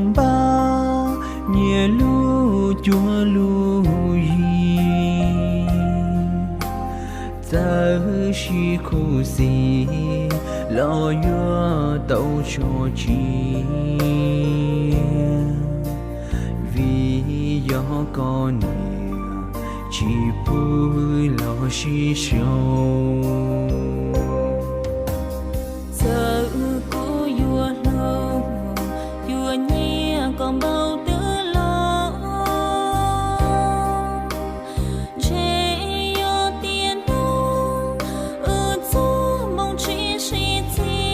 npab, nyias lub cuab lub yig, txawm sib khuv xim los yuav tau tso tseg, vim yog koj niam tsis pub los sib sau. Txawm kuv yuav hlub, yuav nyiam koj npaum twg los, ntshe yog tiam no wb txoj hmoo tsis sib txhij.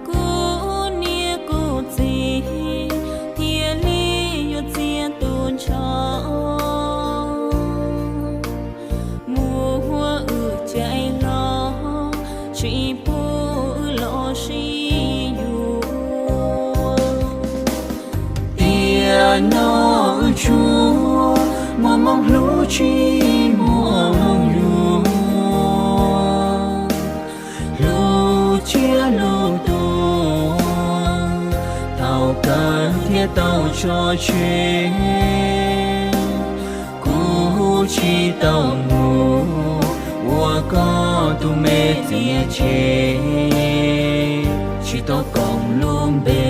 Kuv niam kuv txiv thiaj li yuav txiav tus ntshav, muab wb cais hlo, tsis pub wb los sib yuav. Tiam no wb tsuas muaj moo hlub tsis muaj moo yuav, hlub tsiab hlub tuag, thaum kawg thiaj tau tso tseg. Kuv tsis tau mus ua koj tus me txiav tsev, tsis tau koom lub npe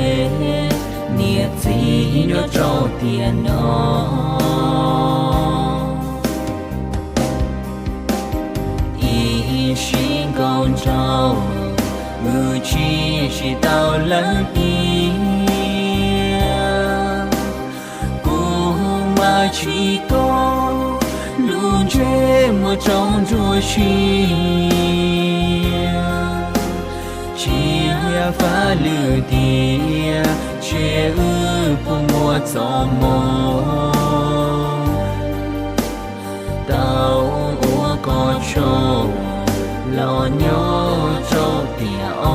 niam txiv nyob rau tiam no. Ib sim nkaus nraug, wb tsis sib tau lawm tiag. Kuv mas tsis koj lub ntsej muag tsaus ntuj sia, tsis yog faj lwm tiam, ntshe wb puas muaj txoj hmoo tau ua koj tsaug los nyob rau tiam ob.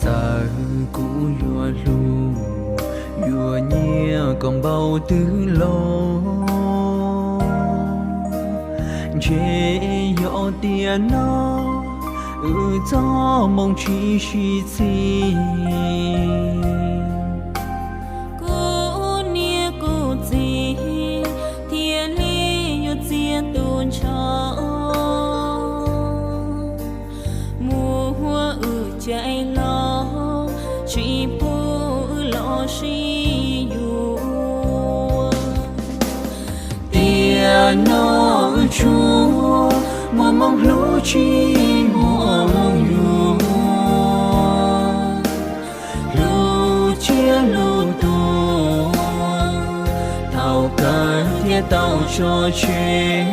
Txawm kuv yuav hlub, yuav nyiam koj npaum twg los, ntshe yog tiam no wb txoj hmoo tsis sib txhij. Kuv niam kuv txiv thiaj li yuav txiav tus ntshav, muab wb cais hlo, tsis pub wb los sib yuav. Tiam no wb tsuas muaj moo hlub tsis muaj moo yuav, hlub tsiab hlub tuag, thaum kawg thiaj tau tso tseg.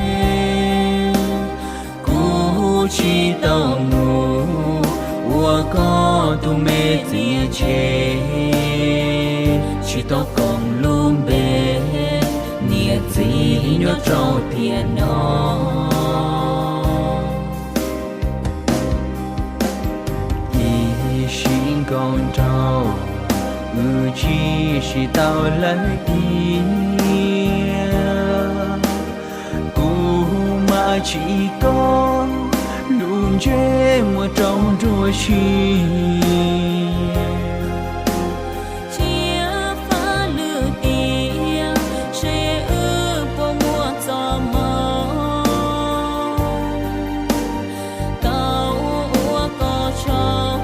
Kuv tsis tau mus ua koj tus me txiav tsev, tsis tau koom lub npe niam txiv nyob rau tiam no. Ib sim nkaus nraug, wb tsis sib tau lawm tiag. Kuv mas tsis koj lub ntsej muag tsaus ntuj sia, tsis yog faj lwm tiam, ntshe wb puas muaj txoj hmoo tau ua koj tsaug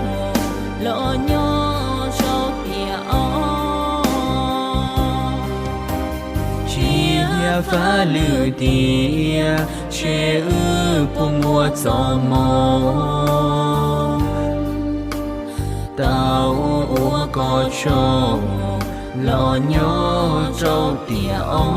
los nyob rau tiam ob. Tsis yog faj lwm tiam, ntshe wb puas muaj txoj hmoo tau ua koj tsaug los nyob rau tiam ob.